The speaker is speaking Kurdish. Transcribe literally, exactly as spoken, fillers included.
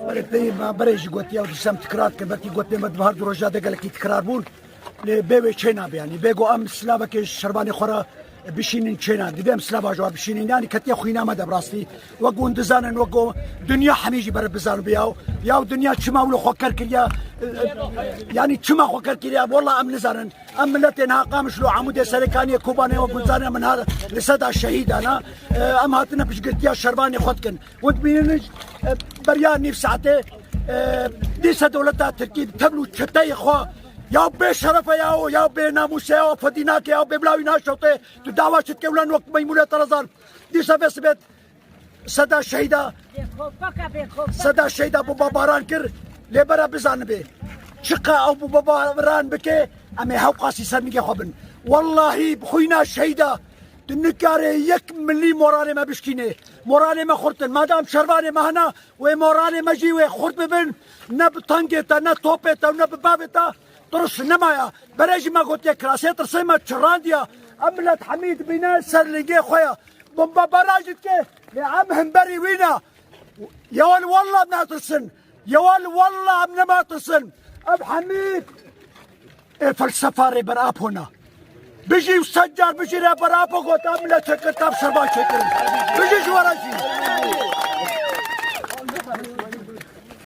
Berê peyê me berê jî gotiye û dîsem tikrar dike, belkî gotinê me di her du roja de gelekî tikrar bûn. Lê bê wê çênabe, yanî bê go em silavekê ji şervanê xwe re bişînin çêna. Divê em silava ji we bişînin. Yanî ketiye xwîna me de bi rastî. Wek hûn dizanin, wek go dinya hemî jî bere bizanibe yaw. Yaw dinya çima wilo xwe ker kiriye? Yanî çima xwe ker kiriye? Walla em nizanin. Em miletê niha Qamişlo, Amûdê, Serêkaniyê, Kobanê wek hûn dizanin, em niha li seda şehîdan e. Em hatine piştgirtiya şervanê xwe dikin. Hûn dibînin, e, beriya nîv saetê, e, dîse dewleta Tirkî bi tevl û çeteyê xwe ya bê şeref e ya, ya bê namûs e ya, fedî nake ya, bê bila wî naşewte. Tu dawa çi dike, ulan wek meymûnê te re zar. Dîse vê sibê seda şehîda, Bêxofaka, bêxofaka. Seda şehîda bombabaran kir, lê bere bizanibe. Çiqa ew bombabaran bike, em ê hewqasî ser nigê xwe bin. Wellahî bi xwîna şehîda tu nikare yek milî moralê me bişkîne. Moralê me xurtin. Madam şervanê me hene, wê moralê me jî wê xurt bibin. Ne bi tengê te, ne topê te û ne bi bavê te tirs nemaya. Berê jî me gotiye kirasê tirsê me çirandiya. Em milet hemî dibîne ser lingê xwe ya. Bombabaran jî dike, lê em hemberî wî ne. Ya li walla em natirsin. Ya li walla em nematirsin. Ev hemî ê felsefa Rêber Apo ne. Bijî û sed car bijî Rêber Apo, got em milet çêkir, tam şervan çêkirin. Bijî ji we re jî.